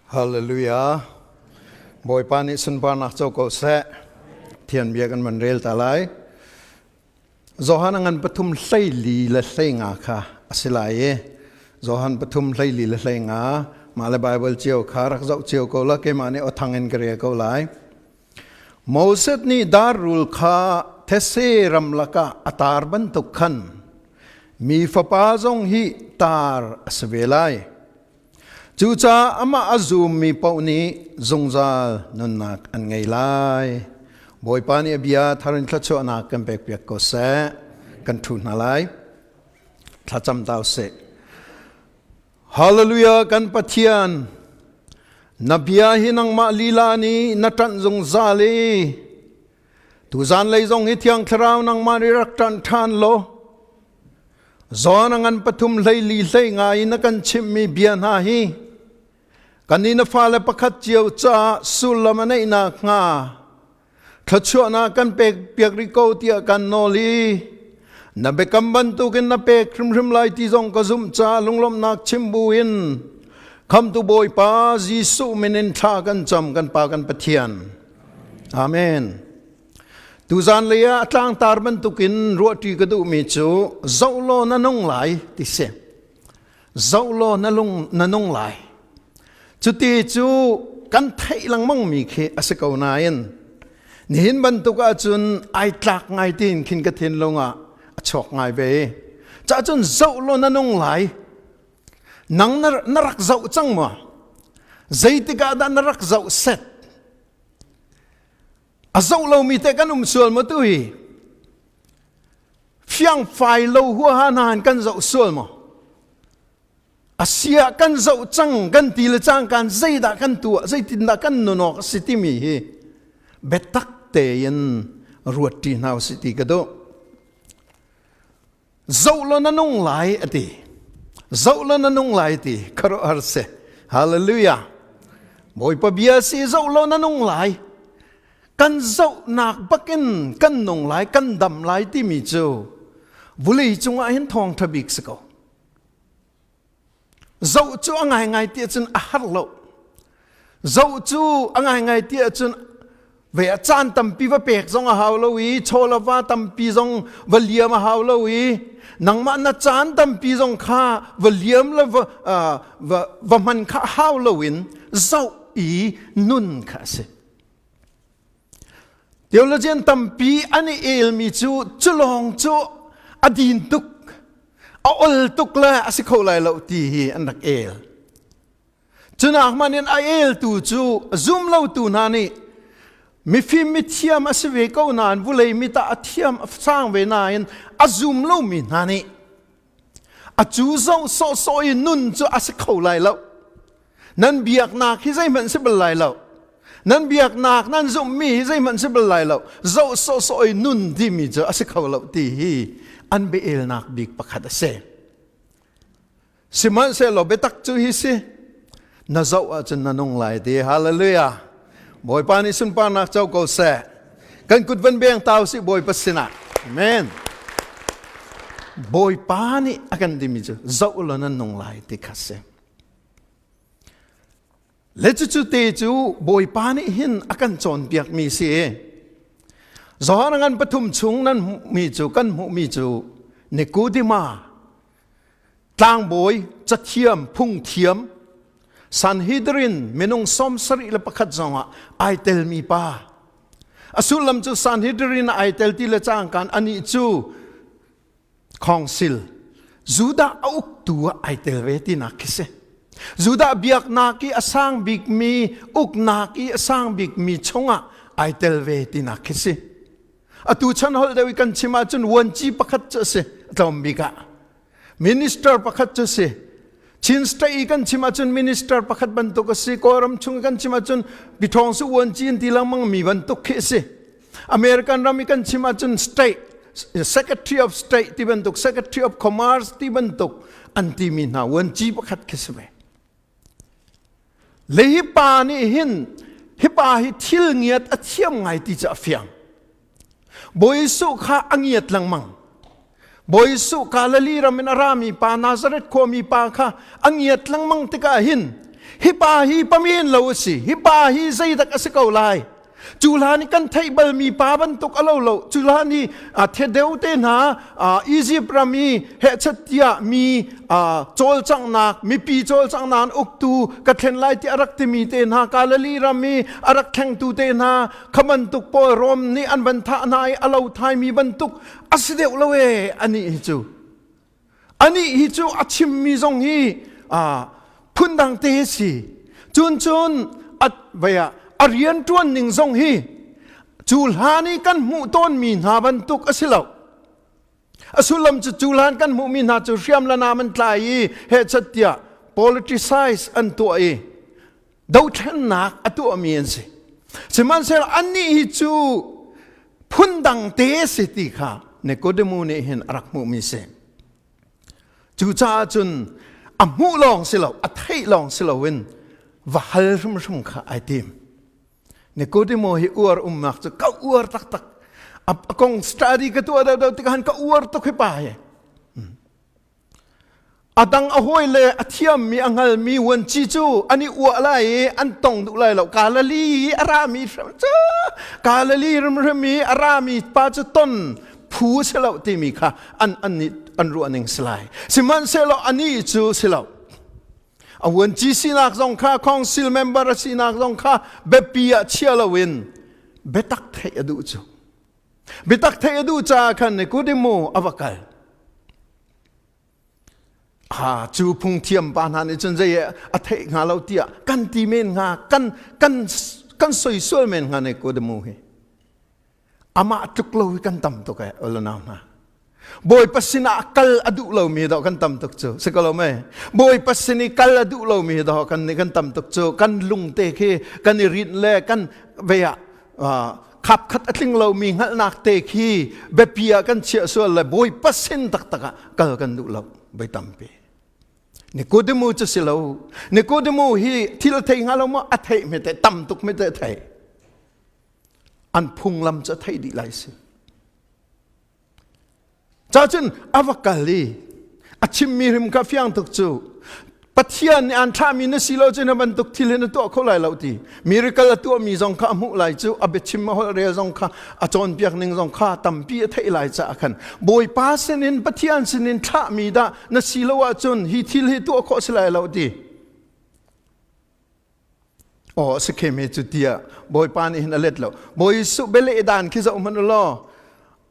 Hallelujah. Bawipa nih sunparnak co ko seh. Thian bia kan van rel ta lai. Johan ngan pathum hlei li le hlei nga kha a si lai i Johan pathum hlei li le hlei nga mah le Bible cio kha rak zoh cio ko la keimah nih awthang in ka rel ko lai. Moses nih dar rul kha these ram lakah a tar bantuk khan mi fapa zong hi tar a si ve lai. Cucaah amah a zummi paoh nih zungzal nunnak an ngei lai. Bawipa nih a bia thar in thluachuahnak kan pekpiak ko seh. Kan ṭhu hna lai. Thlacam ta usih. Hallelujah kan Pathian, na bia hi nangmah lila nih na ṭanh zungzal i tuzan lei zong hi Thiang Thlarau nangmah nih rak ṭanh ṭhan law Zawn a ngan pathum hleili hlei ngai in a kan chimhmi bia hna hi kan i na fale pakhat cio caah sullam a neih nakhnga thluachuahnak kan pek piak rih ko tiah kan nawl i na biakam bantukin na pek hrimhrim lai ti zong ka zumh caah lunglawmhnak chim buin khamtu Bawipa Jesuh min in thla kan cam kan Pa kan Pathian. Amen. Tuzan lei ah tlangtar bantukin ruahṭi ka duhmi cu zoh law na nung lai ti si. Zoh law na lung na nung lai. Cuti cu kan theih lengmangmi khi a si ko nain nihin bantuk ahcun ai tlak ngai tiin khin ka thinlung ah a chuak ngai ve. Cah cun zoh law na nung lai. Nang na rak zoh cang maw? Zeitik ah dah na rak zoh set? A zoh lomi te kan um sual maw tu hi? Fiangfai lo huaha hna in kan zoh sual maw? Asia kan zoh cang kan ti le cang kan zeidah kan tuah zeitindah kan nun awk a si timi hi biatak tein ruat ṭi hna usih ti ka duh. Zoh law na nung lai a ti. Zoh law na nung lai ti khuaruahhar si. Hallelujah. Bawipa bia si zoh law na nung lai. Kan zohnak bakin kan nung lai, kan dam lai timi cu vulei cungah hin thawngṭha bik si ko. Zoh cu a ngaingai ti ahcun a har lo. Zoh cu a ngaingai ti ahcun ve a caan tampi va pek zong a hau lo i chawlava tampi zong va liam a hau lo i nangmah na caan tampi zong kha va liam le va, va, va hman kha hau lo in zoh i nun kha a si. Theologian tampi an i elmi cu culawng cu a din tuk a ol tuk le a si kho lai lo ti hi an rak el. Cunak hmanh in a eltu cu zum lotu hna nih mifim mithiam a si ve ko nain vulei mit ah a thiam a sang ve nain a zum lomi hna nih a cu zoh sawhsawh i nun cu a si kho lai lo. Nan biaknak hi zeihmanh si bal lai lo. Nan biaknak nan zumhmi hi zeihmanh si bal lai lo. Zoh sawhsawh i nun timi cu a si kho lo ti hi an biaelnak bik pakhat a si. Sihmanhsehlaw biatak cu hi si. Na zoh ahcun na nung lai ti. Hallelujah. Bawipa nih sunparnak co ko seh. Kan kut van beng tau si Bawipa sinah. Amen. Bawipa nih a kan timi cu zoh law nan nung lai ti kha si. Le cucu te cu Bawipa nih hin a kan cawnpiakmi si. Johan ngan pathum chung nan hmuhmi cu kan hmuhmi cu Nikodima tlangbawi cathiam phungthiam Sanhedrin minung 71 zongah ai telmi pa a sullam cu Sanhedrin ai tel ti le cangkan anih cu Khawngsil Judah a uktu ah ai tel ve tinak khi si. Judah biaknak i a sang bikmi uknak i a sang bikmi chungah ai tel ve tinak khi si. Atu chan holh deuh i kan chim ahcun vuanci pakhat cu a si tlawm bik ah. Minister pakhat cu si. Chin state i kan chim ahcun minister pakhat bantuk a si. Kawlram chung i kan chim ahcun Pithawng su vuanci in ti lengmang mi bantuk khi a si. American ram i kan chim ahcun state Secretary of State ti bantuk Secretary of Commerce ti bantuk an timi hna vuanci pakhat khi si ve. Le hi pa nih hin hi pa hi thil ngiat a thiam ngai ti cu a fiang. Bawi Jesuh kha a ngiat lengmang. Bawi Jesuh Galilee ram in a rami pa Nazareth khuami pa kha a ngiat lengmang tikah hin Hi pa hi pamen lo a si. Hi pa hi zeidak a si ko lai. Cu hlan i kan theih balmi pa bantuk a lo lo. Cu hlan i thedeu te hna Egypt ram i hehchat tiah mi cawlcanghnak mipi cawlcanghnak an uktu ka thlen lai ti a rak timi te hna Galilee ram i a rak thlengtu te hna kha bantuk pawl Rom nih an van thah hna i a lo thaimi bantuk a si deuh lo ee anih hi cu. Anih hi cu a chimmi zong hi phundang te si. Cun cun a vei ah a rianṭuan ning zong hi cu hlan i kan hmuh tawnmi hna bantuk a si lo. A sullam cu cu hlan kan hmuhmi hna cu hriam le nam an tlai i hehchat tiah politicize an tuah i dothlennak a tuahmi an si. Sihmanhsehlaw annih hi cu phundang te si ti kha Nikodemu nih hin a rak hmuhmi si. Cucaah cun a hmuh lawng si lo, a theih lawng si loin va hal hrimhrim kha ai tim. Nikodemo hi uar umnak cu ka uar taktak. A kong study ka tuah deuh deuh tikah han ka uar tuk hi pa hi. A dang a hawi le a thiammi a hngalmi vuanci cu an i uah lai i an tong duh lai lo. Galilee i a rami hrim cu Galilee rimhrim i a rami pa cu ton phu si lo timi kha an an nih an ruah ning si lai. Sihmanhsehlaw anih cu si lo. A vuanci sinak zong kha council member a sinak zong kha biapi ah chia loin biatak theih a duh cu. Biatak theih a duh caah khan Nikodemo a va kal. Ha cu phungthiam pa hna nih cun zei a theih hnga lo tiah kan ti men hnga kan kan kan soisual men hnga Nikodemo hi. Amah tluk lo hi kan tam tuk eh ulanau hna. Bawipa sinah kal a duh lomi dawh kan tam tuk cu si ko lo mei Bawipa sin i kal a duh lomi dawh kan nih kan tam tuk cu kan lungte khi kan i rinh le kan vei ah khap khat a tling lomi hngalhnak te khi biapi ah kan chiah sual le Bawipa sin taktak ah kal kan duh lo voi tampi Nikodemu cu si lo Nikodemu hi thil thei hnga lo maw a theih mi te tam tuk mi te thei an phunglam cu a theih dih lai si Cacun a va kal i a chimmi hrim kha fiang tuk cu Pathian nih aan thlahmi na si lo cu na bantuk thil hi na tuah kho lai lo ti miracle a tuahmi zong kha a hmuh lai cu a biachim a holh rel zong kha a cawnpiak ning zong kha tampi a theih lai caah khan Bawipa sinin Pathian sinin thlahmi dah na si lo ahcun hi thil hi tuah khawh si lai lo ti Aw si khe me cu tiah Bawipa nih hin a let lo. Bawi Jesuh bialeh dan khi zoh hmanh u law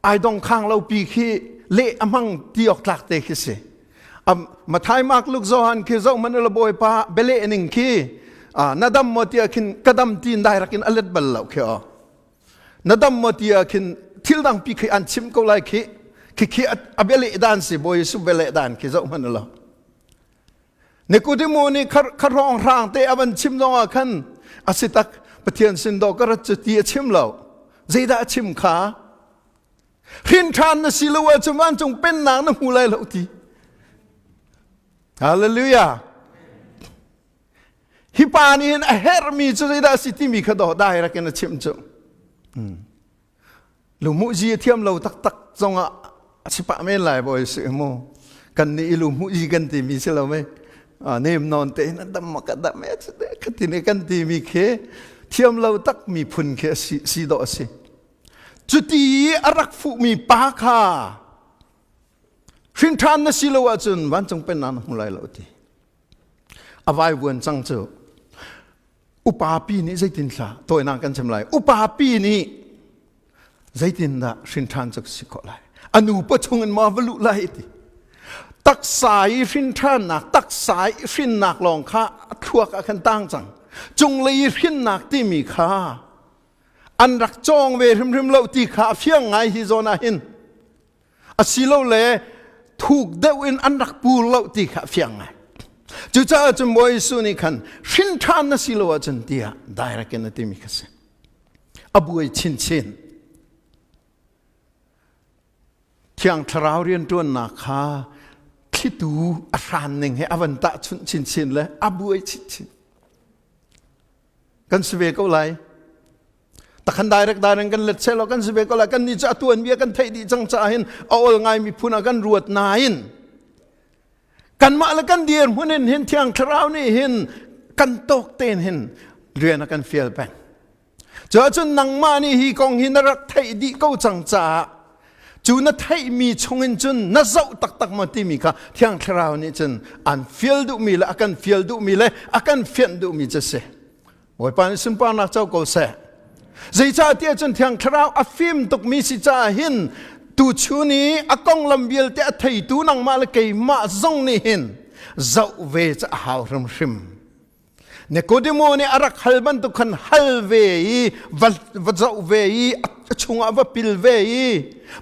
ai dong khang lo pi khi leh a hmang ti awk tlak te khi si. Mathai Mark Luke Johan khi zoh hmanh u law Bawipa bialeh ning khi na dam maw tiah khin ka dam ti direct in a let bal lo khi aw. Na dam maw tiah khin thil dang pi khi an chim ko lai khi khi khi a bialeh dan si Bawi Jesuh bialeh dan khi zoh hmanh u law. Nikodemo nih kha hrawng hrang te a van chim zongah khan a si tak Pathian sin dawh ka rat cu ti a chim lo. Zeidah a chim kha? Hrin ṭhan na si lo ahcun vancung pennak na hmu lai lo ti. Hallelujah. Hi pa nih hin a herhmi cu zeidah a si timi kha dawh direct in a chim cu. Hmm. Lumuhzi a thiam lo taktak zongah a si pah men lai bawi si mu. Kan nih i lumuhzi kan timi si lo mei. Nem nawn te in a dam ka dam e khatin i kan timi khi thiam lo tak mi phun khi si, si dawh a si. Cuti i a rak fuhmi pa kha hrin ṭhan na si lo ahcun vancung pennak na hmu lai lo ti. A vaivuan cang cu. Upa pi nih zeitin thla tawinak kan chim lai upa pi nih zeitindah hrin ṭhan cu si khawh lai a nu pa chung in maw va luh lai ti taksa i hrin ṭhannak taksa i hrinnak lawng kha a thluak ah khan tang cang cunglei i hrinnak timi kha an rak cawng ve hrimhrim lo ti kha a fiang ngai hi zawn ah hin asilole thuk deuh in an rak pur lo ti kha fiang ngai. Cucaah cun Bawi Jesuh nih khan hrin ṭhan na si lo ahcun tiah direct in a timi kha si. A buai chinchin. Thiang Thlarau rianṭuannak kha thlitu a hran ning he a van tahchunh chinchin le a buai chinchin. Kan si ve ko lai. Takhan direct direct kan let selaw kan si ve ko lai kan nih cu a tuan bia kan theih dih cang caah hin a ol ngai mi phun ah kan ruat nain kanmah le kan dirhmun in hin thiang thlarau nih hin kan tawk tein hin rian a kan fial peng. Cu ahcun nangmah nih hi kong hi na rak theih dih ko cang caah cu na theihmi chungin cun na zoh taktak maw timi kha Thiang Thlarau nih cun an fial duhmi le a kan fial duhmi le a kan fianh duhmi cu si. Bawipa nih sunparnak co ko seh. Zeicahtiah cun Thiang Thlarau a fim tukmi si caah hin tuchun i a konglam vialte a theitu nangmah le keimah zong nih hin zoh ve cu a hau hrimhrim. Nikodemo nih a rak hal bantuk khan hal ve i va, va zoh ve i a chungah va pil ve i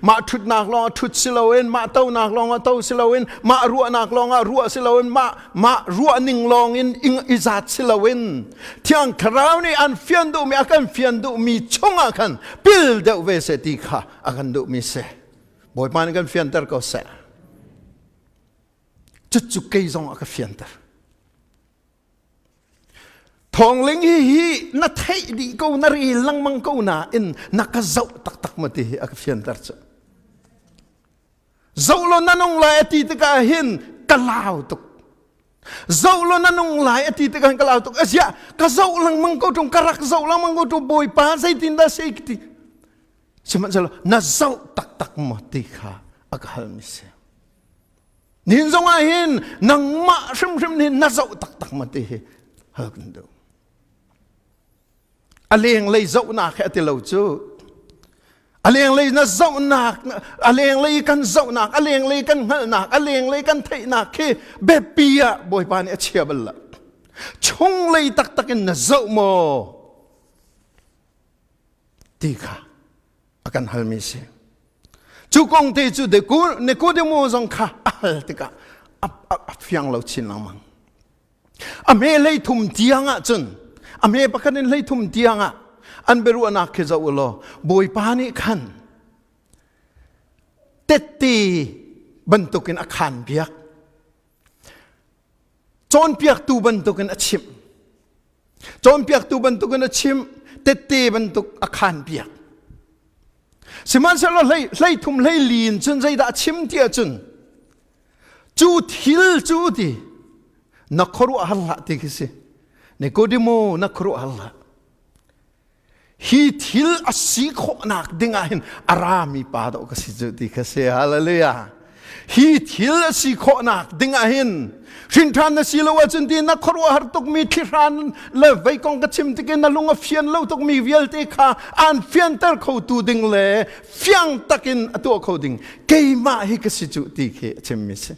mah ṭhutnak lawng ah ṭhut si loin mah tonak lawng ah to si loin mah ruahnak lawng ah ruah si loin mah mah ruahning lawng in i zat si loin Thiang Thlarau nih an fian duhmi a kan fian duhmi chungah khan pil deuh ve seh ti kha a kan duhmi si. Bawipa nih kan fianter ko seh. Cucu kei zong a ka fianter. Thawngling hi hi na theih dih ko na rel lengmang ko nain na ka zoh taktak ma ti hi a ka fianter cu. Zoh law na nung lai a ti tikah hin ka lau tuk. Zoh law na nung lai a ti tikah hin ka lau tuk. Aziah ka zoh lengmang ko ṭung ka rak zoh lengmang ko ṭung Bawipa zeitin dah si ti. Sihmanhsehlaw na zoh taktak maw ti kha a ka halmi si. Nihin zong ah hin nangmah hrimhrim nih na zoh taktak ma ti hi hal kan duh. A lenglei zohnak he a ti lo cu. A lenglei na zohnak, a lenglei kan zohnak, a lenglei kan hngalhnak, a lenglei kan theihnak khi biapi ah Bawipa nih a chia bal lo. Chunglei taktak in na zoh maw ti kha a kan halmi si. Cu kong te cu Nikodemo zong kha a hal tikah a fiang lo chin lengmang. A hme hleithum tiang ah cun a hme pakhat in hleithum tiang ah an biaruahnak khi zoh u law Bawipa nih khan tette bantukin a khaan piak. Cawnpiaktu bantukin a chimh. Cawnpiaktu bantukin a chimh, tette bantuk a khaanpiak. Sihmanhsehlaw hlei, hleithum hleili in cun zeidah a chim ti ahcun cu thil cu ti na khuaruah har hlah ti khi si. Nikodemo na khuaruah har hlah. Hi thil a si khawhnak ding ah hin a rami pa dawh ka si cu ti kha si. Hallelujah. Hi thil a si khawhnak ding ah hin hrinṭhan na si lo ahcun ti na khuaruahhar tukmi thlihran le vei kong ka chim tik in na lung a fian lo tukmi vialte kha aan fianter khotu ding le fiang takin a tuah kho ding keimah hi ka si cu ti khi a chimmi si.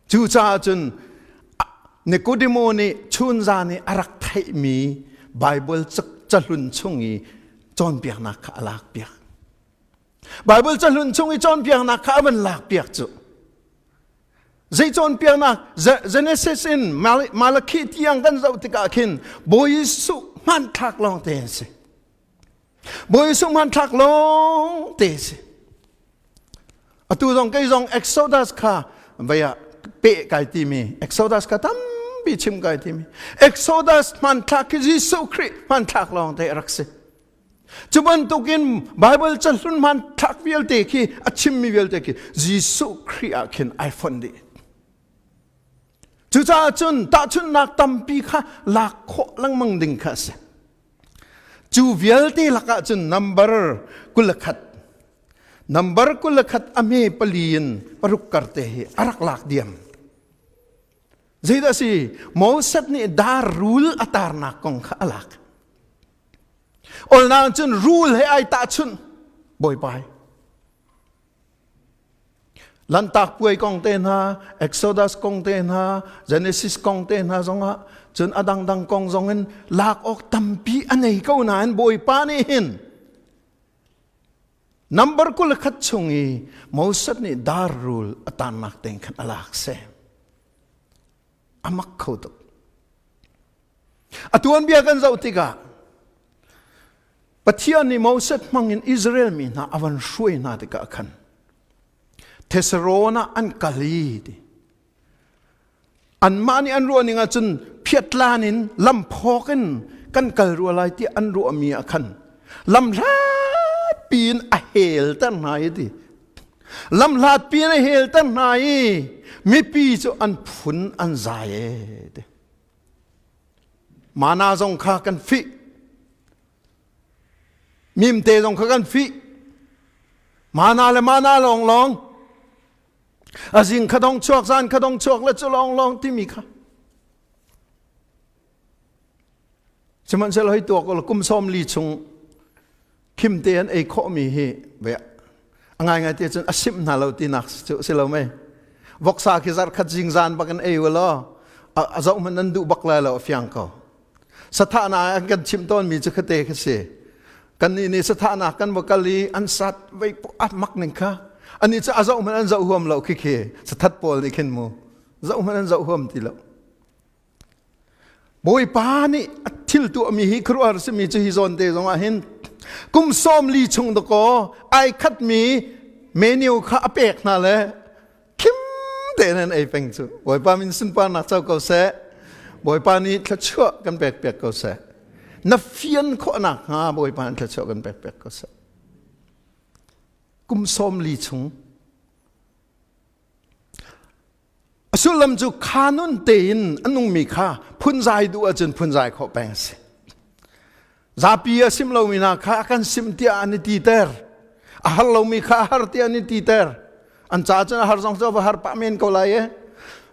Cucaah cun Nikodemo nih chunzan i a rak theihmi Baibal cahlun chung i cawnpiaknak kha a lakpiak. Baibal cahlun chung i cawnpiaknak kha a van lakpiak cu. Zei cawnpiaknak Genesis in Malakhi tiang kan zoh tikah khin Bawi Jesuh hmanthlak lawng te an si. Bawi Jesuh hmanthlak lawng te si. Atu zong kei zong Exodus kha vei ah peh kai timi Exodus kha tampi chim kai timi Exodus hmanthlak khi Jesuh Khrih hmanthlak lawng te a rak si. Cu bantukin Bible cahlun hmanthlak vialte khi a chimmi vialte khi Jesuh Khrih ah khin ai fonh dih. Cucaah cun tahchunhnak tampi kha lak khawh lengmang ding kha a si. Cu vialte lakah cun number 21 number 21 a hme pali in paruk karte hi a rak lak diam. Zeidah si? Moses nih dar rul a tarnak kong kha a lak. Olnak cun rul he ai tahchunh bawipa hi. Lantak puai kong te hna, Exodus kong te hna, Genesis kong te hna zongah cun a dangdang kong zong in lak awk tampi a nei ko nain Bawipa nih hin number 21 chung i Moses nih dar rul a tannak teng khan a lak seh. A mak kho tuk. A tuanbia kan zoh tikah Pathian nih Moses hmangin Israel mi hna a van hruai hna tikah khan Thesarawn ah an kal i ti. Anmah nih an ruah ning ahcun phiatlan in lamphawk in kan kal rua lai tiah an ruahmi ah khan lamhlat piin a helter hna i ti. Lamhlat piin a helter hna i mipi cu an phun an zai e ti. Mana zong kha kan fih. Mimte zong kha kan fih. Mana le mana lawng lawng. A zing kha dong chuak, zan kha dong chuak le cu lawng lawng timi kha. Sihmanhsehlaw hei tuak kum sawm li chung khim te an ei khawhmi hi ve a ngaingai te cun a simh hna lo tinak cu si lo mei. Voksa khi zarh khat zingzan bak in ei ulaw a zoh hmanh nan duh bak lai lo a fiang ko. Sathahnak an kan chimh tawnmi cu khate kha si. Kannih nih sathahnak kan va kal i an sat vei a mak ning kha. Anih cu a zoh hmanh an zoh huam lo khi khi sathat pawl nih khin mu. Zoh hmanh an zoh huam ti lo. Bawipa nih a thil tuahmi hi khuaruahhar simi cu hi zawn te zong ah hin kum sawm li chung dakaw ai khatmi menu kha a pek hna le khim tein an ei peng cu. Bawipa min sunparnak co ko seh. Bawipa nih thluachuah kan pek piak ko seh. Na fian khawhnak hnga Bawipa nih thluachuah kan pek piak ko seh. Kum sawm li chung A sullam cu kha nun tein a nungmi kha phunzai duh ahcun phunzai khawh peng a si. Zapi a sim lomi hna kha a kan sim tiah an i titer. A har lomi kha a har tiah an i titer. An ca cun a har zong cu a va har pah men ko lai e.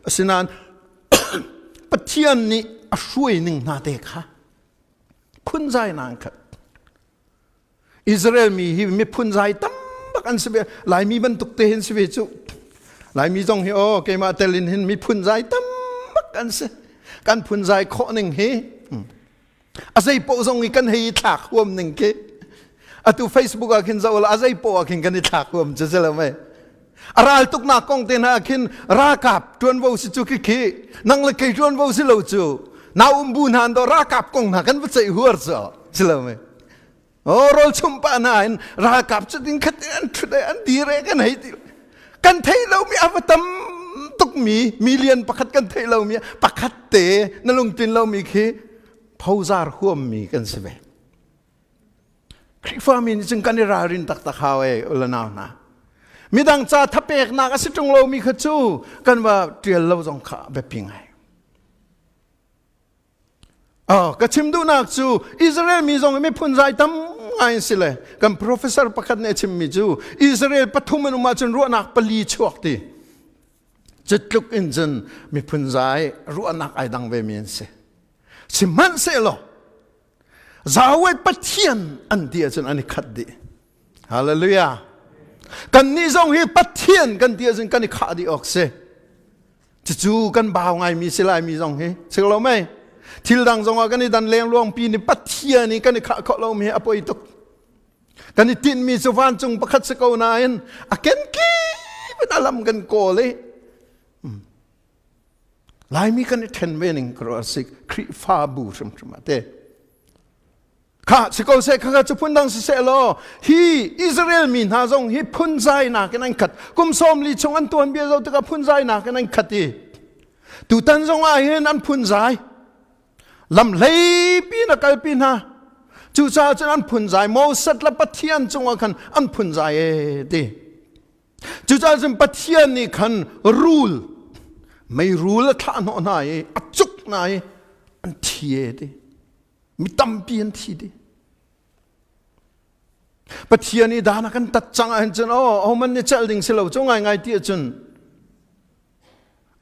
Asinain Pathian nih a hruai ning hna te kha phunzai na an khat. Israel mi hi miphun zai tam bak an si ve. Laimi bantuk te hin si ve cu. Laimi zong hi aw keimah tel in hin miphun zai tam bak an si. Kan phun zai khawh ning hi a zei poh zong i kan hei i thlak huam ning khi atu Facebook ah khin zoh la a zei poh ah khin kan i thlak huam cu si lo mei a ral tuknak kong te hna khin ralkap ṭuanvo si cu khi khi nang le kei ṭuanvo si lo cu nau um bu hna do ralkap kong hna kan va ceih huar cu si lo mei Oh, rawl chum pa na in ralkap cu ding khat an thut an dir e kan hei ti kan thei lo mi a va tam tuk mi million pakhat kan thei lo mi pakhat te na lungtlin lo mi khi phozar huam mi kan si ve Khrihfa mi nih cun kan i ralrin taktak hau e ulanau hna midang ca thapeknak a si ṭung lo mi kha cu kan va ṭial lo zong kha biapi ngai Oh, ka chim duhnak cu Israel mi zong miphun zai tam ngai an si le kan professor pakhat nih a chimmi cu Israel pathum an um ahcun ruahnak pali chuak ti. Cutluk in cun miphun zai ruahnak ai dang ve mi an si. Sihmanhsehlaw Yahweh Pathian an ti ahcun an i khat dih. Hallelujah. Kannih zong hi Pathian kan ti ahcun kan i khah dih awk si. Cucu kan bau ngaimi si laimi zong hi si lo mei. Thil dang zong ah kan i dan lengluang pi ni Pathian i kan i khah khawh lomi hi a poi tuk. Kan i tinhmi cu vancung pakhat si ko nain a kenkip in a lam kan kawl i Laimi kan i ṭhen ve ning ka ruah si Khrihfabu hrimhrim ah te. Kha si ko seh khakha cu phundang si seh law hi Israel mi hna zong hi phunzainak in an khat kum sawm li chung an tuanbia zoh tikah phunzainak in an khat i tutan zong ah hin an phunzai lam hleipi na kalpi hna cucaah cun an phunzai Moses le Pathian cungah khan an phunzai e ti cucaah cun Pathian nih khan rul mei rul a thlah hnawh hna i a cuk hna i an thi e ti Mi tampi an thi dih. Pathian i dan a kan tat cang ahhin cun aw ahoman nih celh ding si lo cu ngaingai ti ahcun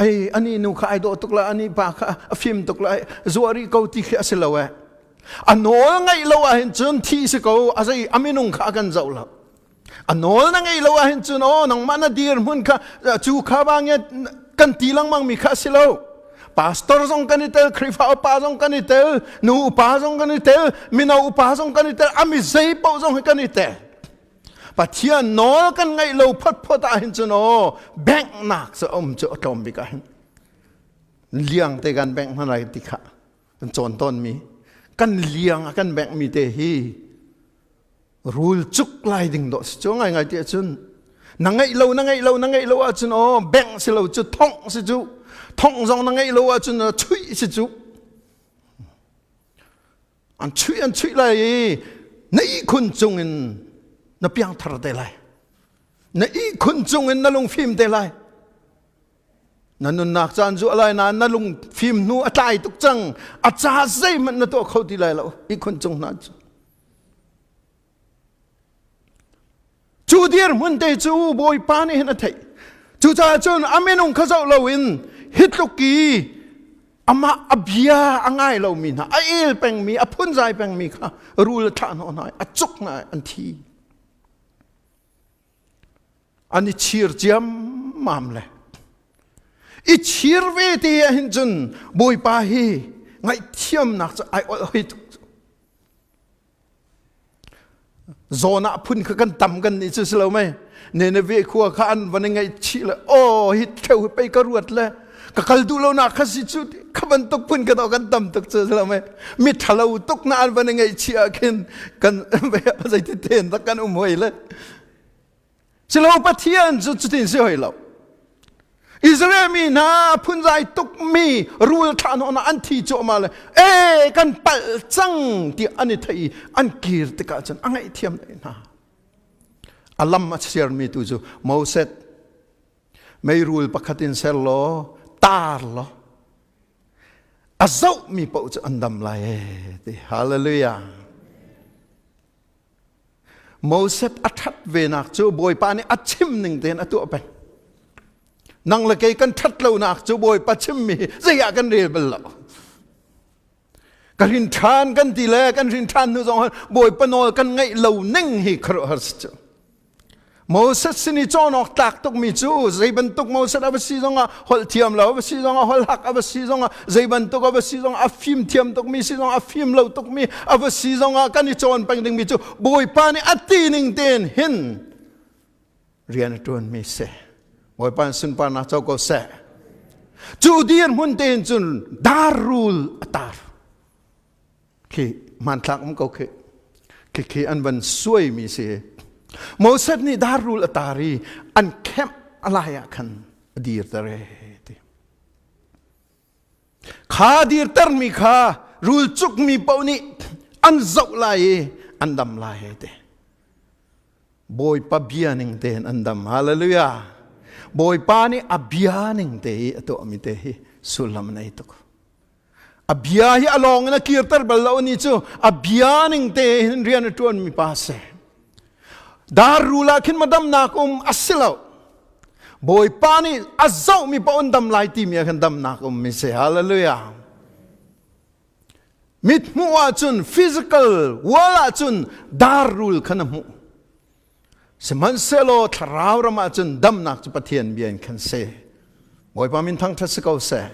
ei ani nu kha ai dawh tuk la ani pa kha a fim tuk la zuah rih ko ti khi a si lo eh a nawl ngaih lo ahhin cun thi si ko a zei a minung kha a kan zoh lo A nawl na ngeih lo ahhin cun aw nangmah na dirhmun kha cu kha bangin kan ti lengmang mi kha a si lo. Pastor zong kan i tel, Khrihfa upa zong kan i tel, nu upa zong kan i tel, mino upa zong kan i tel, a mi zei paoh zong hi kan i tel. Pathian nawl kan ngeih lo photphot ahhin cun aw benghnak cu um cu a tlawm bik ahhin liang te kan bengh hna lai ti kha kan cawn tawnmi kan liang a kan benghmi te hi Rul cuk lai ding dawh si cu ngaingai ti ahcun na ngeih lo na ngeih lo na ngeih lo ahcun aw bengh si lo cu thongh si cu thongh zong na ngeih lo ahcun chuih si cu an chuih an chuih lai i na ihkhun cung in na piangthar te lai na ihkhun cung in na lungfim te lai. Na nunnak caan cu a lai nain na lung fim hnu a tlai tuk cang. A ca zeihmanh na tuah kho ti lai lo. Ihkhun cung hna cu. Cu dirhmun te cu Bawipa nih hin a theih. Cucaah cun a minung kha zoh loin hi tluk i amah a bia a ngai lomi hna, a el pengmi, a phunzai pengmi kha rul a thlah hnawh hna i a cuk hna i an thi. An i chir ciammam le i chir ve te ah hin cun Bawipa hi ngaihthiamnak cu ai olh hoi tuk. Zawn ah phun kha kan tam kan nih cu si lo mei Nineveh khua kha an van i ngaihchih le aw hi theu hi pei ka ruat le ka kal duh lo nak kha si cu kha bantuk phun ka kan tam tuk cu si lo mei mi ṭhalo tuk na an van i ngaihchih ah khin kan zeiti ten dak kan um hoi le Silo Pathian cu cutin si hoi lo. Israel mi hna phunzai tukmi rul thlah hnawh an thi cuahmah le e kan palh cang ti an i thei i an kir tikah cun a ngaihthiam deh hna. A lam a siarmi tu cu Moses meirul pakhat in ser law tar law a zohmi paoh cu an dam lai e ti hallelujah Moses a ṭhat venak cu Bawipa nih a chim ning tein a tuah peng. Nang le kei kan ṭhat lonak cu Bawipa chimmi zei ah kan rel bal lo. Ka rin ṭhan kan ti le kan rin ṭhan hnu zong Bawipa nawl kan ngaih lo ning hi khuaruahhar si cu. Moses sin i cawn awk tlak tukmi cu zei bantuk Moses a va si zongah holh thiam lo a va si zongah holh hak a va si zongah zei bantuk a va si zongah a fim thiam tukmi si zongah a fim lo tukmi a va si zongah kan i cawn peng dingmi cu Bawipa nih a ti ning tein hin rian a ṭuanmi si. Bawipa sunparnak co ko seh. Cu dirhmun tein cun dar rul a tar. Khi hmanthlak um ko khi. Khi khi an van suaimi si. Moses nih dar rul a tar i an kemh a lai ah khan a dirter e ti. Kha dirtermi kha rul cukmi paoh nih an zoh lai i an dam lai e ti. Bawipa bia ning tein an dam. Hallelujah. Bawipa nih a bia ning te i a tuahmi te hi sullam a nei tuk. A bia hi a lawng in a kirter bal lo ni cu a bia ning te hin rian a ṭuan mi pa si. Dar rul ah khin madamnak um a si lo. Bawipa nih a zoh mi paoh an dam lai timi ah khan damnak um mi si. Hallelujah. Mit hmuh ahcun physical world ahcun dar rul khan a hmuh. Sihmanhsehlaw thlarau ram ahcun damnak cu Pathian bia in khan si. Bawipa min thangṭhat si ko seh.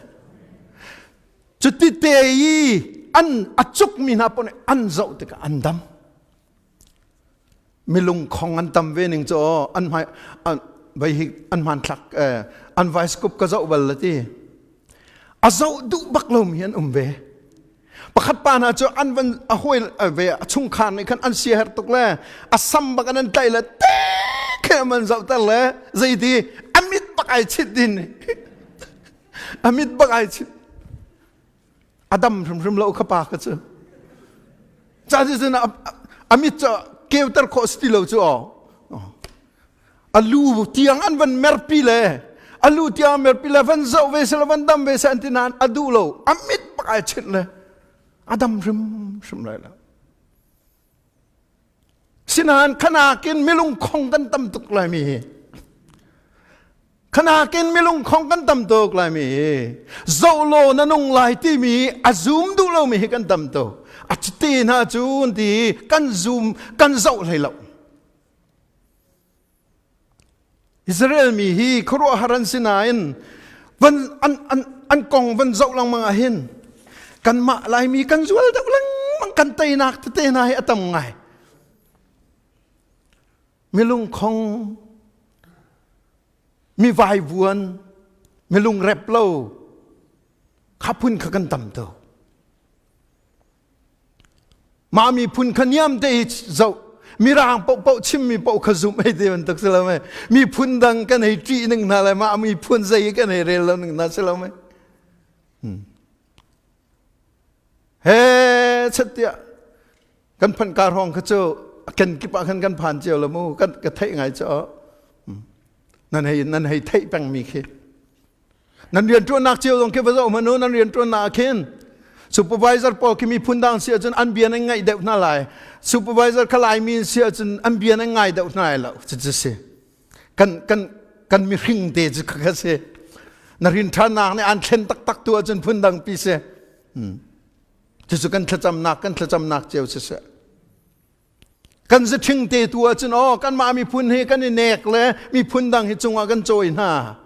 Cuti te i an a cukmi hna paoh nih an zoh tikah an dam. Milung khong an tam ve ning cu an hmai an vai hi an hmanthlak an vaiskup ka zoh bal la ti. A zoh duh bak lomi an um ve. Pakhat pa hna cu an van a hawi ve a chungkhar nih khan an siaherh tuk le a sam bak an an tlaih le te khe an zohter le zeiti a mit bak ai chit din a mit bak ai chit a dam hrimhrim lo kha pa kha cu ca cun a mit cu keuter khawh si ti lo cu aw A lu tiang an van merpi le a lu tiang merpi le van zoh ve se le van dam ve se an ti nain a duh lo. A mit bak ai chinh le a dam hrimhrim lai lo. Sinain khanakin milung khong kan tam tuk lai mi hi. Khanakin milung khong kan tam tuk lai mi hi. Zoh law na nung lai timi a zoom duh lo mi hi kan tam tuk. A te hna cu ti kan zoom kan zoh hlei lo. Israel mi hi khuaruahhar an si nain van an, an, an kong van zoh lengmang ah hin kanmah Laimi kan zual deuh lengmang kan teinak tete hna hi a tam ngai. Milungkhong, mi vaivuan, milung rep lo, kha phun kha kan tam tuk. Mah miphun kha niam te hi zoh mirang paohpaoh chimmi paoh kha zumh hei ti bantuk si lo mei miphun dang kan hei ṭih ning hna le mah miphun zei kan hei rel lo ning hna si lo mei he chat tiah kan phanh kar hong kha cu ken kip ah khan kan phan cio lo mu kan ka theih ngai cu nan hei nan hei theih pengmi khi. Nan rianṭuannak cio zong khi va zoh hmanh u, nan rianṭuannak ah khin supervisor pawl khi miphun dang si ahcun an bia nan ngaih deuh hna lai. Supervisor kha Laimi in si ahcun an bia nan ngai deuh hna lai lo. Cucu si. Kan kan kan mihring te cu kha si. Na rin ṭhannak nih an thlen taktak tu ahcun phundang pi si. Hmm. Cucu kan thlacamnak kan thlacamnak cio siseh. Kan zaṭhing te tu ahcun aw kanmah miphun hi kan i nek le miphun dang hi cungah kan cawi hna.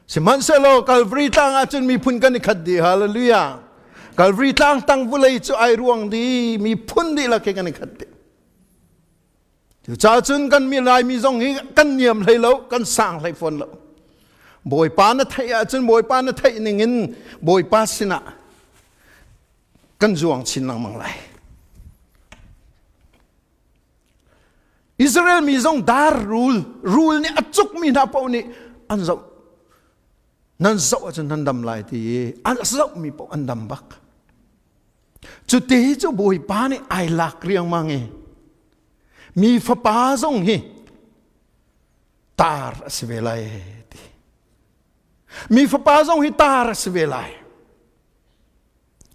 Sihmanhsehlaw Calvary tlang ahcun miphun kan i khat dih. Hallelujah. Calvary tlang tang vulei cu ai ruang dih miphun dihlak hi kan i khat dih. Cucaah cun kan mi Laimi zong hi kan niam hlei lo, kan sang hlei fawn lo. Bawipa na theih ahcun Bawipa na theih ningin Bawipa sinah kan zuang chin lengmang lai. Israel mi zong dar rul, rul nih a cukmi hna paoh nih an zoh. Nan zoh ahcun nan dam lai ti i an zohmi paoh an dam bak. Cu te cu Bawipa nih ai lak riangmang i mi fapa zong hi tar a si ve lai ti. Mi fapa zong hi tar a si ve lai.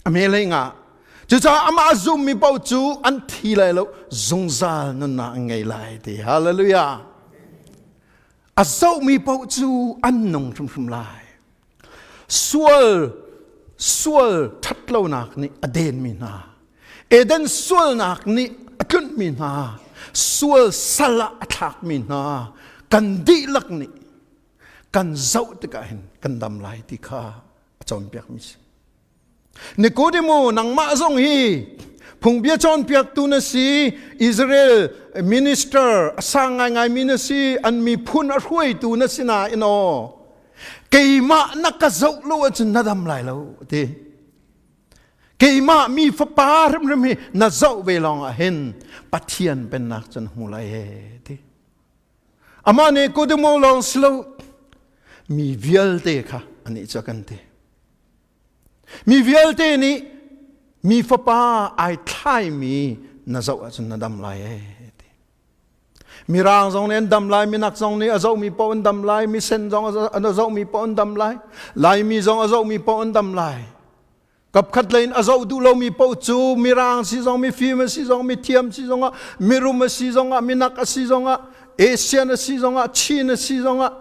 A me lei nga. Cucaah amah a zummi paoh cu an thi lai lo, zungzal nunnak an ngei lai ti. Hallelujah. A zohmi paoh cu an nung hrimhrim lai. Sual sual ṭhatlonak nih a denmi hna. Eden sualnak nih a tlunhmi hna. Sual sal ah a thlakmi hna. Kan dihlak nih kan zoh tikah hin kan dam lai ti kha a cawnpiakmi si. Nikodemo nangmah zong hi phungbia cawnpiaktu na si Israel minister a sang ngaingaimi na si an miphun a hruaitu na si nain aw keimah na ka zoh lo ahcun na dam lai lo ti keimah mi fapa hrimhrim hi na zoh ve lawng ah hin Pathian pennak cun hmu lai he ti Amah nih Nikodemo lawng si lo mi vialte kha anih cu a kan ti. Mi vialte nih mi fapa ai thlaimi na zoh ahcun na dam lai ee ti. Mirang zong nih an dam lai, minak zong nih a zohmi paoh an dam lai, misen zong a zohmi paoh an dam lai, Laimi zong a zohmi paoh an dam lai. Kapkhat lei in a zoh duh lomi paoh cu mirang si zong, mifim a si zong, mithiam si zongah, mirum a si zongah, minak a si zongah, Asian a si zongah, Chin a si zongah,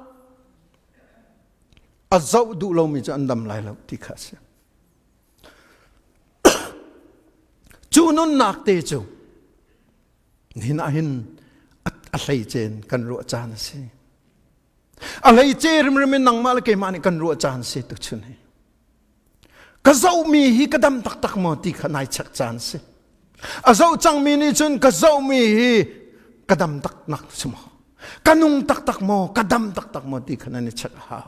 a zoh duh lomi cu an dam lai lo ti kha a si. Cu nunnak te cu nihin ah hin a hleicen kan ruah caan a si. A hleice rimrim in nangmah le keimah nih kan ruah caan a si tuchun hi. Ka zohmi hi ka dam taktak maw ti kha nai check caan si. A zoh cangmi nih cun ka zohmi hi ka dam taknak si maw? Ka nung taktak maw? Ka dam taktak maw ti kha nan i check a hau.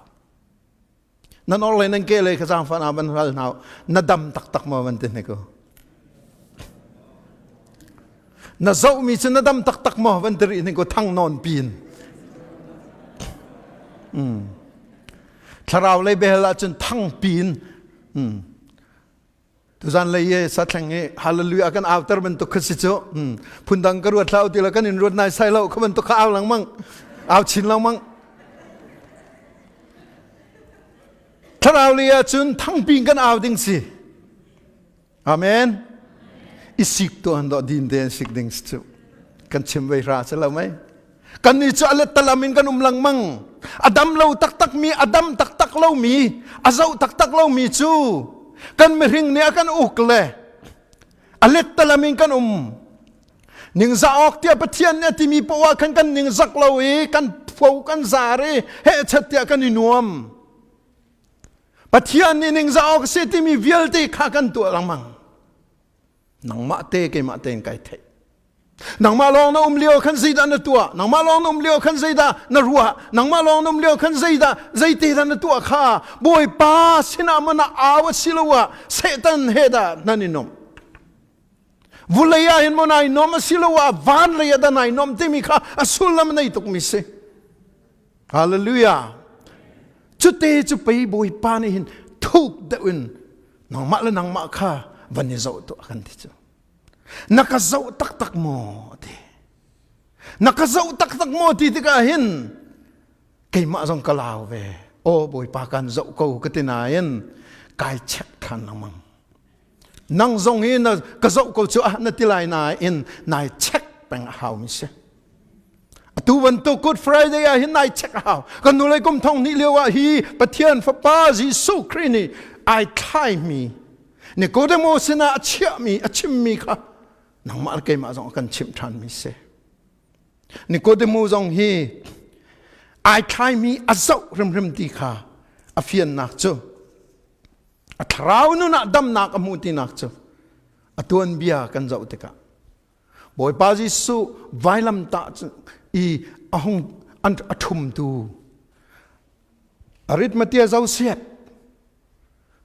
Nan or le nan ke le kha zaangfah na van hal hna na dam taktak maw van ti hne ko. Na zohmi cu na dam taktak maw van ti rih hne ko thang nawn pin. Mm. Thlarau lei behel ahcun thangpi in tuzan lei i sathleng i hallelujah kan auter bantuk kha si cu phundang ka ruat hlah ti lo kan in ruat nai sai lo kha bantuk kha au lengmang au chin lengmang thlarau lei ahcun thangpi in kan au ding si Amen. I sik tu an do din te an sik ding cu. Kan chim vei ra se lo mei. Kan ni cu alet talam in kan um lengmang. A dam lo taktak mi, a dam taktak lo mi, a zoh taktak lo mi cu kan mihring nih a kan uk le a let talam in kan um. Ningzah awk tiah Pathian nih a timi poah khan kan ningzak lo i kan pho kan zar i hehchat tiah kan i nuam. Pathian nih ningzah awk a si timi vialte kha kan tuah lengmang. Nangmah te keimah tein kai theih. Nangmah lawng na um lio khan zeidah na tuah? Nangmah lawng na um lio khan zeidah na ruah? Nangmah lawng na um lio khan zeidah zeite dah na tuah kha? Bawipa sinah maw na au a si lo ah Satan he dah nan i nuamh? Vulei ah hin maw nai nuam a si lo ah van lei ah dah nai nuam timi kha a sullam a nei tukmi si. Hallelujah. Cute cu pei Bawipa nih hin thuk deuh in nangmah le nangmah kha van i zoh tuah kan ti cu. Na ka zoh taktak maw ti. Na ka zoh taktak maw ti tikah hin keimah zong ka lau ve. Aw Bawipa kan zoh ko ka ti nain kai check ṭhan lengmang. Nang zong hi na ka zoh ko cu ah na ti lai nain nai check peng a hau mi si. Atu bantuk Good Friday ah hin nai check a hau. Kan nu lei kum thong hnih lio ah hi Pathian Fapa Jesuh Khrih nih ai thlaimi Nikodemo sinah a chiahmi a chimmi kha nangmah le keimah zong a kan chimh ṭhanmi si. Nikodemo zong hi ai thlaimi a zoh hrimhrim ti kha a fiannak cu a thlarau nun ah damnak a hmu tinak cu a tuanbia kan zoh tikah Bawipa Jesuh vailamtah i a hung an a ṭhumtu Aritmatia Joseph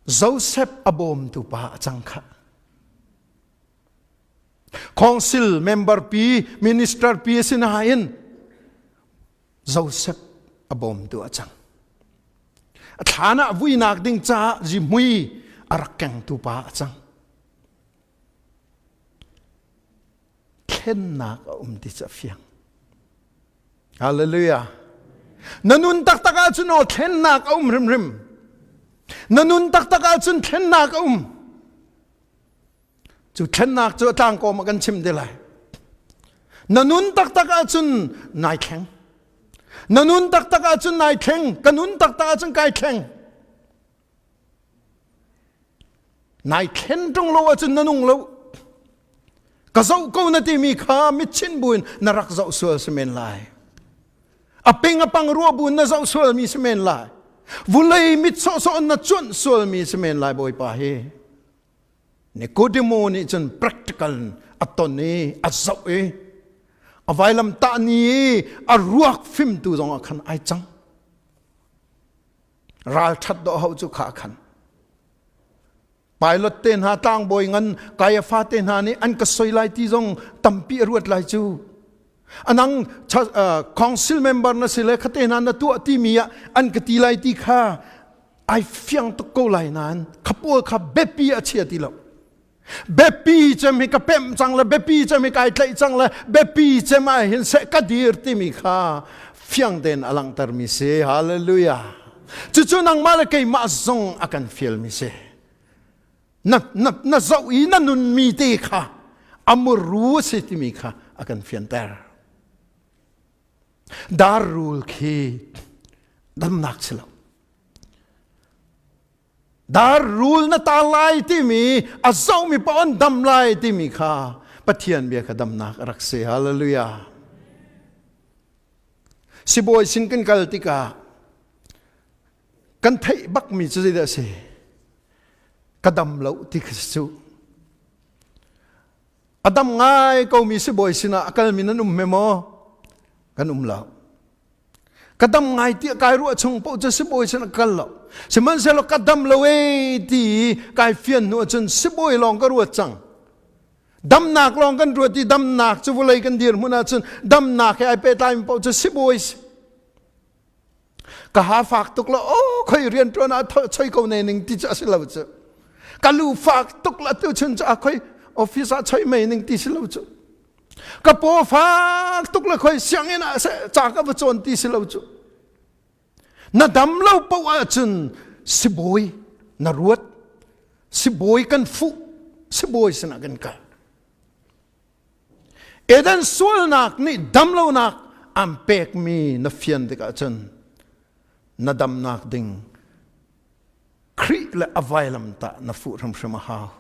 Joseph a bawmtu pa a cang kha Council member pi minister pi sinain Joseph a bawmtu a cang a thlan ah vuinak ding caah zihmui a rak kengtu pa a cang thlennak a um ti cu a fiang. Hallelujah. Na nun taktak ahcun aw thlennak a um hrimhrim. Na nun taktak ahcun thlennak a um. Cu thlennak cu a tlangkawm ah kan chim te lai. Na nun taktak ahcun nai thleng. Na nun taktak ahcun nai thleng. Ka nun taktak ahcun kai thleng. Nai thlen ṭung lo ahcun na nung lo. Ka zoh ko na timi kha mitchinh buin na rak zoh sual si men lai. A ping a pang ruah buin na zoh sualmi si men lai. Vulei mit sawhsawh in na cuanh sualmi si men lai Bawipa hi. Nikodemo nih cun practical a ton i a zoh i a vailam tah ni i a ruak fimtu zong ah khan ai cang. Ralṭhat dawh ho cu kha khan. Pilot te hna tlangbawi ngan Kaiafa te hna nih an ka soi lai ti zong tampi a ruat lai cu. Anang council member na si le khate hna na tuah timi ah an ka ti lai ti kha ai fiang tuk ko lai nain khapawl kha biapi a chia ti lo. Biapi cem hi ka pemh cang le biapi cem hi kai tlaih cang le biapi cem ah hin seh ka dir timi kha fiang tein a langhtermi si. Hallelujah. Cucu nangmah le keimah zong a kan fialmi si. Na, na, na zoh i na nunmi te kha amuru a si timi kha a kan fianter. Dar rul khi damnak si lo. Dar rul na ta lai timi a zohmi paoh an dam lai timi kha Pathian bia kha damnak a rak si. Hallelujah. Sibawi sin kan kal tikah kan theih bakmi cu zeidah a si? Ka dam lo ti kha si cu. A dam ngai komi sibawi sinah a kalmi nan um hme maw? Kan um lo. Ka dam ngai tiah kai ruah chung paoh cu sibawi sin a kal lo. Sihmanhsehlaw ka dam lo ee ti kai fian hnu ahcun sibawi lawng ka ruat cang. Damnak lawng kan ruat i damnak cu vawlei kan dirhmun ahcun damnak he ai pehtlaimi paoh cu sibawi si. Ka ha fak tuk lo oh khoi rian ṭuan ah choi ko ne ning ti cu a si lo cu. Ka lu fak tuk la tu chun cu a khoi office ah choi mei ning ti si lo cu. Ka paw fak tuk le khoi sianginn ah seh ca ka va cawn ti si lo cu. Na dam lo paoh ahcun sibawi na ruat, sibawi kan fuh, sibawi sinah kan kal. Eden sualnak nih damlonak an pekmi na fian tikah cun na damnak ding Khrih le a vailamtah na fuh hrimhrim a hau.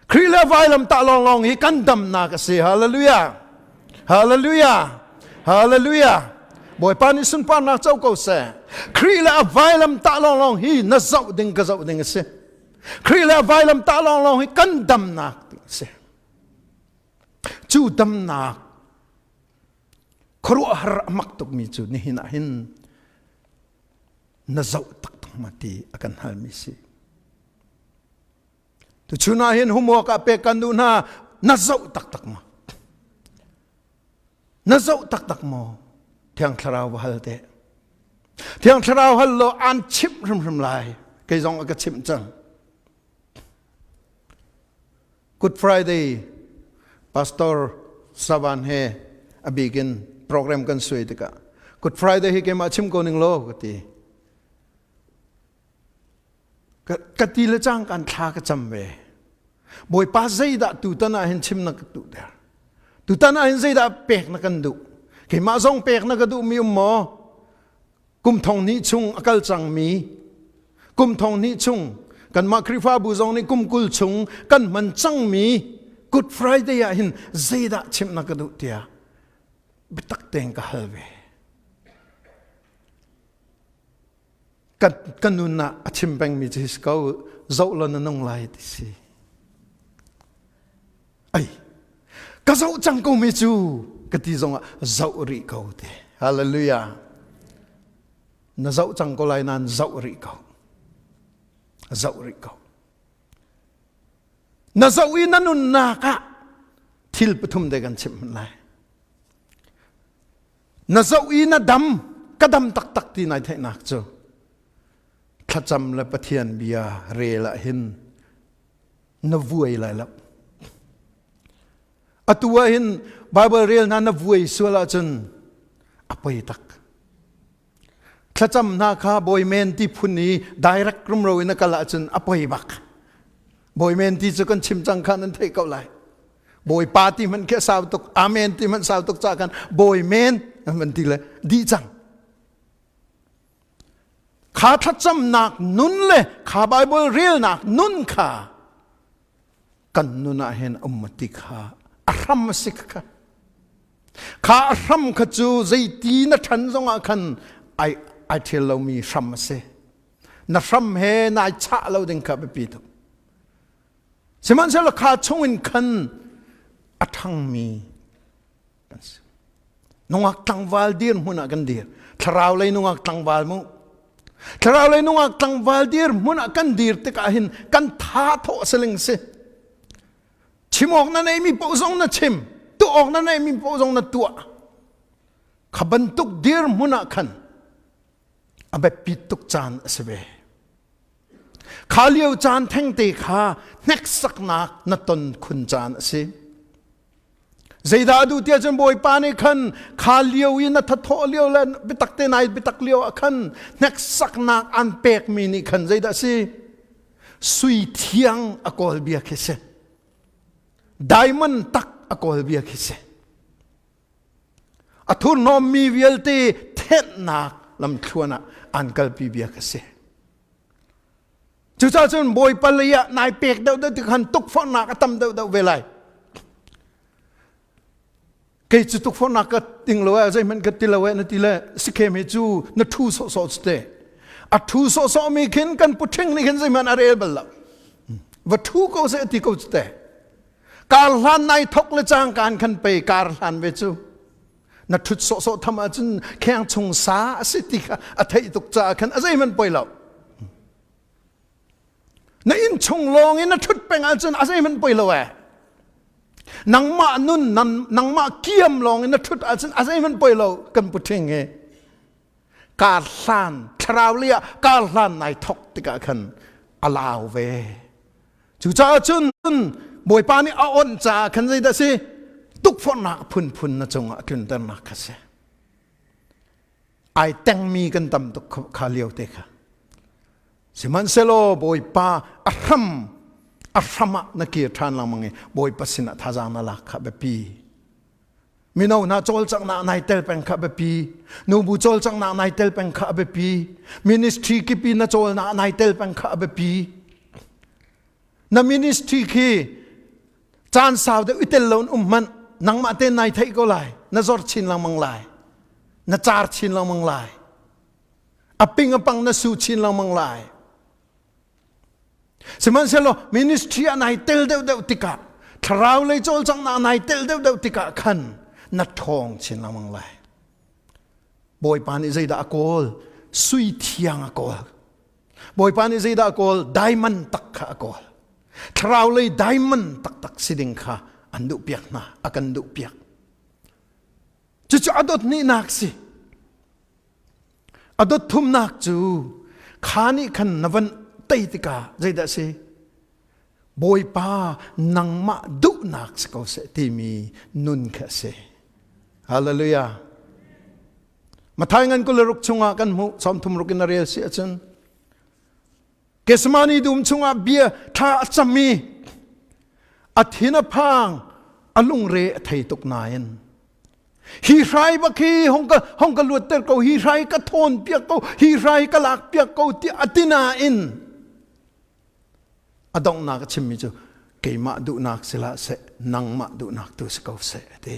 Khrih le vailamtah lawnglawng hi kan damnak a si. Hallelujah. Hallelujah. Hallelujah. Bawipa nih sunparnak co ko seh. Khrih le a vailamtah lawnglawng hi na zoh ding ka zoh ding a si. Khrih le a vailamtah lawnglawng hi kan damnak ding a si. Cu damnak khuaruahhar a mak tukmi cu nihin ah hin na zoh taktak ma ti a kan halmi si. Tuchun ah hin homework ah pek kan duh hna na zoh taktak ma? Na zoh taktak maw? Thiang Thlarau va hal te. Thiang Thlarau hal law aan chimh hrimhrim lai. Kei zong a ka chimh cang. Good Friday Pastor Savan he a bik in program kan suai tikah Good Friday hi keimah chim ko ning law ka ti. Ka ti le cang kan thla ka cam ve. Bawipa zeidah tutan ah hin chim na ka duh der? Tutan ah hin zeidah pek na kan duh? Keimah zong pek na ka duhmi um maw? Kum thong hnih chung a kal cangmi, kum thong hnih chung kanmah Khrihfabu zong nih kum 20 chung kan hman cangmi Good Friday ah hin zeidah chimh na ka duh tiah biatak tein ka hal ve. Ka nun ah a chim pengmi cu hi si ko, zoh law na nung lai ti si. Ai, ka zoh cang ko mi cu ka ti zongah zoh rih ko te. Hallelujah. Na zoh cang ko lai nain zoh rih ko. Zoh rih ko. Na zoh i na nunnak ah thil pathum de kan chimh hmanh lai. Na zoh i na dam, ka dam taktak ti nai theihnak cu thlacam le Pathian bia rel ah hin na vuai lai lo. Atu ah hin Bible rel hna na vuai sual ahcun a poi tak. Thlacam hna kha bawi men ti phun i direct rumro in a kal ahcun a poi bak. Bawi men ti cu kan chim cang kha nan theih ko lai. Bawipa ti hmanh khi a sau tuk, amen ti hmanh sau tuk ca khan bawi men an ti le dih cang. Kha thlacamnak nun le kha Bible relnak nun kha kan nun ah hin um ti kha a hram a si kha. Kha a hram kha cu zeiti na ṭhan zongah khan ai ai ṭhial lomi hram a si. Na hram he nai chah lo ding kha biapi tuk. Sihmanhsehlaw kha chungin khan a ṭhangmi kan si. Nungak tlangval dir hmun ah kan dir. Thlarau lei nungak tlangval mu. Thlarau lei nungak tlangval dir hmun ah kan dir tikah hin kan tha thawh siling si. Chim awk na neimi paoh zong na chim. Tuah awk na neimi paoh zong na tuah. Kha bantuk dir hmun ah khan a biapi tuk caan a si ve. Kha lio caan thengte kha hneksaknak na ton khun caan a si. Zeidah a duh tiah cun Bawipa nih khan kha lio i na thathawh lio le biatak te nai biatak lio ah khan hneksaknak an pekmi nih khan zeidah a si? Sui thiang a kawl bia khi si. Diamond tak a kawl bia khi si. A thurhnawmmi vialte thenhnak lamthluan ah an kalpi bia khi si. Cucaah cun Bawipa lei ah nai pek deuhdeuh tik khan tukforhnak a tam deuhdeuh ve lai. Kei cu tukforhnak ka ting lo eh, zeihmanh ka ti lo eh na ti le sikhem hi cu na thu sawhsawh cu te. A thu sawhsawh mi khin kan puṭhing nih khin zeihmanh a rel bal lo. Va thu ko seh ti ko cu te. Kar hlan nai thok le cang kan khan pei kar hlan ve cu. Na ṭhut sawhsawh tham ahcun kheng chung sa a si ti kha a theih tuk caah khan a zeihmanh poi lo. Na inn chung lawng in na ṭhut peng ahcun a zeihmanh poi lo eh. Nangmah nun nangmah kiam lawng in na ṭhut ahcun a zeihmanh poi lo kan puṭhing hi. Kar hlan thlarau lei ah kar hlan nai thok tikah khan a lau ve. Cucaah cun Bawipa nih a onh caah khan zeidah si? Tukforhnak phunphun na cungah a tlunternak kha si. Ai tengmi kan tam tuk kha lio te kha. Sihmanhsehlaw Bawipa a hram a hram ah na kir ṭhan lengmang i Bawipa sinah thazaang na lak kha biapi. Mino hna cawlcanghnak nai tel peng kha biapi. Nubu cawlcanghnak nai tel peng kha a biapi. Ministry kipi na cawlnak nai tel peng kha a biapi. Na ministry khi caan sau deuh i tel lo in um hmanh nangmah te nai theih ko lai. Na zor chin lengmang lai. Na car chin lengmang lai. A ping a pang na su chin lengmang lai. Sihmanhsehlaw ministry ah nai tel deuhdeuh tikah thlarau lei cawlcanghnak nai tel deuhdeuh tikah khan na ṭhawng chin lengmang lai. Bawipa nih zeidah a kawl? Sui thiang a kawl. Bawipa nih zeidah a kawl? Diamond tak kha a kawl. Thlarau lei diamond taktak si ding kha an duhpiak hna, a kan duhpiak. Cucu a dot hnihnak si. A dot thumnak cu kha nih khan na van tei tikah zeidah a si? Bawipa nangmah duhnak si ko seh timi nun kha a si. Hallelujah. Mathai ngan 26 chungah kan hmuh 36 in a rel si ahcun. Gethsemane dum chungah bia ṭha a cam i a thin a phang, a lungre a thei tuk nain hi hrai bak hi hong ka hong ka luatter ko hi hrai ka thawn piak ko hi hrai ka lak piak ko ti a ti nain a donghnak a chimmi cu keimah duhnak sila seh nangmah duhnak tu si ko seh a ti.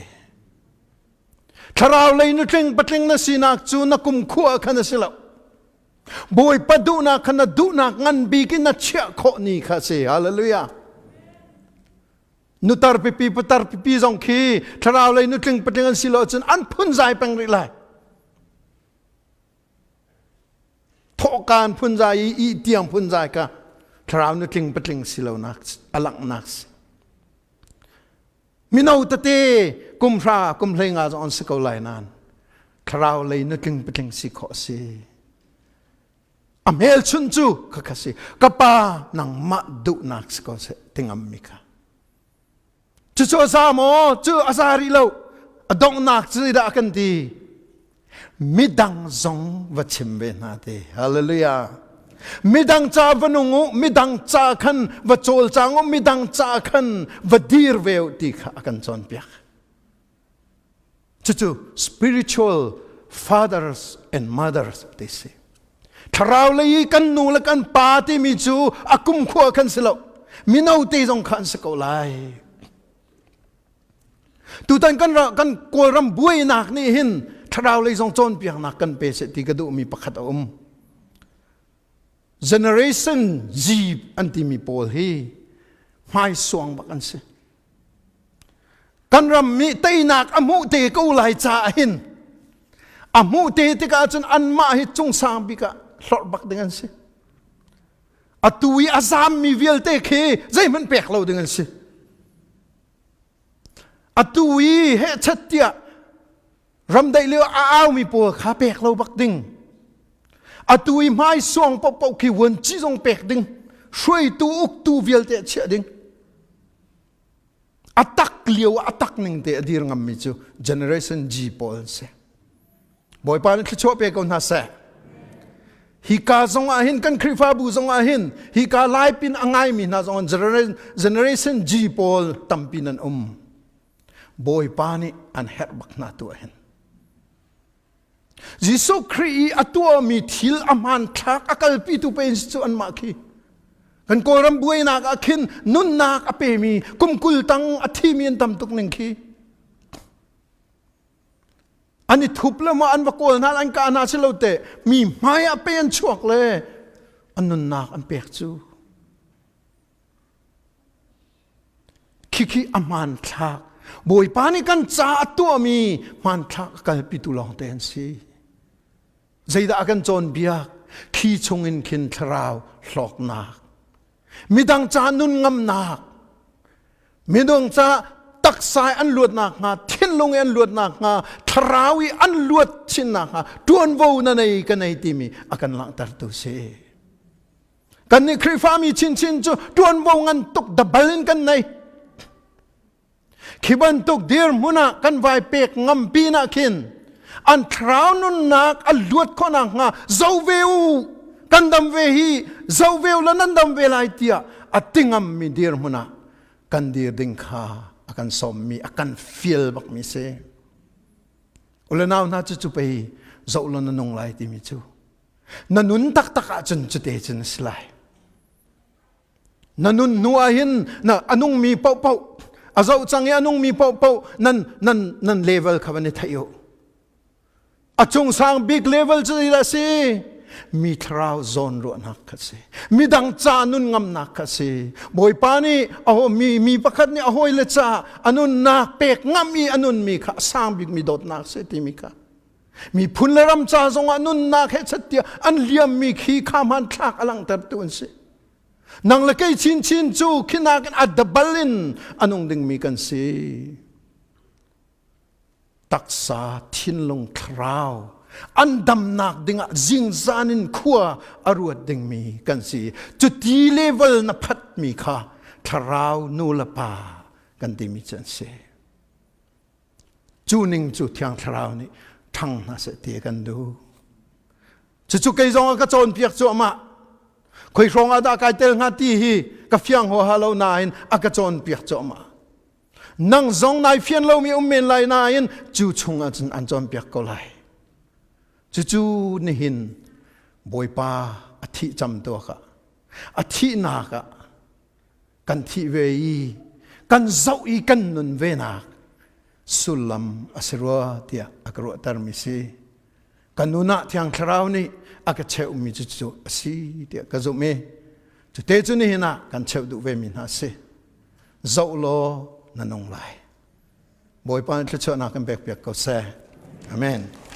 Thlarau lei nutling patling na sinak cu na kum khua khan a si lo. Bawipa duhnak kha na duhnak ngan bik in na chiah khawh ni kha si. Hallelujah. Nutar pipi putar pipi zong khi thlarau lei nutling patling an si lo cun an phun zai peng rih lai. Thawhkan phun zai i i tiang phun zai ka thlarau nutling patling si lo nak a langhnak si. Mino tete kum hra kum hlei nga zong an si ko lai nain thlarau lei nutling patling si khawh si. A hmelchun cu khakha si. Ka pa nangmah duhnak si ko seh ti ngammi kha. Cucu a za maw? Cu a za rih lo. A donghnak cu zeidah a kan ti? Midang zong va chim ve hna te. Hallelujah. Midang ca va nung u, midang ca khan va cawlcang u, midang ca khan va dir ve u ti kha a kan cawnpiak. Cucu spiritual fathers and mothers ti si. Thlarau lei i kan nu le kan pa timi cu a kumkhua khan si lo. Mino te zong kha an si ko lai. Tutan kan kan Kawlram buainak nih hin thlarau lei zong cawnpiaknak kan pe seh ti ka duhmi pakhat a um. Generation Z an timi pawl hi hmaisuang bak an si. Kan ram mi teinak a hmuh te ko lai caah hin a hmuh te tikah cun anmah hi cungsang bik ah hlorh bak ding an si. Atu i a zammi vialte khi zeihmanh pek lo ding an si. Atu i hehchat tiah ramdaih lio a aumi pawl kha pek lo bak ding. Atu i hmai suang paohpaoh khi vuanci zong pek ding. Hruaitu uktu vialte chiah ding. A tak lio a tak ning te a dir ngammi cu generation G pawl an si. Bawipa nih thluachuah pe ko hna seh. Hika zong ah hin kan Khrihfabu zong ah hin hika laipin a ngaimi hna zong generation G pawl tampi nan um. Bawipa nih an herh bak hna tu ah hin. Jesuh Khrih i a tuahmi thil a hmanthlak a kalpitu pe cu anmah khi. Kan Kawlram buainak ah khin nunnak a pemi kum 20 tang a thimi an tam tuk ning khi. An i thup le maw an va kawl hna an kah hna si lo te mi hmai ah pe an chuak le an nunnak an pek cu. Khikhi a hmanthlak Bawipa nih kan ca a tuahmi hmanthlak a kalpitu lawngte an si. Zeidah a kan cawnpiak? Khi chungin khin thlarau hlawknak, midang ca nun ngamnak, midang ca taksa i an luatnak hnga, thinlung i an luatnak hnga, thlarau i an luat chinnak hnga, ṭuanvo na nei ka nei timi a kan langhtertu si. Kannih Khrihfami chinchin cu ṭuanvo ngan tuk dabal in kan nei. Khi bantuk dirhmun ah kan vai pek ngam pinah khin an thlarau nunnak a luat khawhnak hnga zo ve u kan dam ve hi zo ve u la nan dam ve lai tiah a ti ngammi dirhmun ah kan dir ding kha a kan sawmmi a kan fial bakmi si. Ule nau hna cu cu pei zoh law na nung lai timi cu Na nun taktak ahcun cute cun a si lai. Na nun hnu ah hin na a nungmi paohpaoh a zoh cang i a nungmi paohpaoh nan nan nan level kha van i theih u. A cung sang bik level cu zeidah a si? Mi thlarau zawn ruahnak kha si. Midang ca nun ngamnak kha si. Bawipa nih a mi mi pakhat nih a hawile ca a nunnak pek ngam i a nunmi kha a sang bikmi dawtnak si timi kha Miphun le ram ca zongah nunnak he chat tiah an liammi khi kha hmanthlak a langhtertu an si. Nang le kei chinchin cu khinak in a dabal in a nung dingmi kan si. Taksa, thinlung, thlarau an damnak dingah zingzan in khua a ruat dingmi kan si. Cuti level na phatmi kha thlarau nu le pa kan timi cu an si. Cu ning cu Thiang Thlarau nih ṭhang hna seh ti a kan duh. Cucu kei zong a ka cawnpiak cuahmah. Khoi hrawng ah dah kai tel hnga ti hi ka fiang huaha lo nain a ka cawnpiak cuahmah. Nang zong nai fian lomi um men lai nain cu chung ah cun an cawnpiak ko lai. Cucu nihin Bawipa a thih cam tuak ah a thihnak ah kan thih ve i kan zoh i kan nun ve nak sullam a si rua tiah a ka ruahtermi si. Kan nun ah Thiang Thlarau nih a ka cheuhmi cu cu a si tiah ka zumh i cute cu nihin ah kan cheuh duh vemi hna si. Zoh law na nung lai. Bawipa nih thluachuahnak kan pekpiak ko seh. Amen.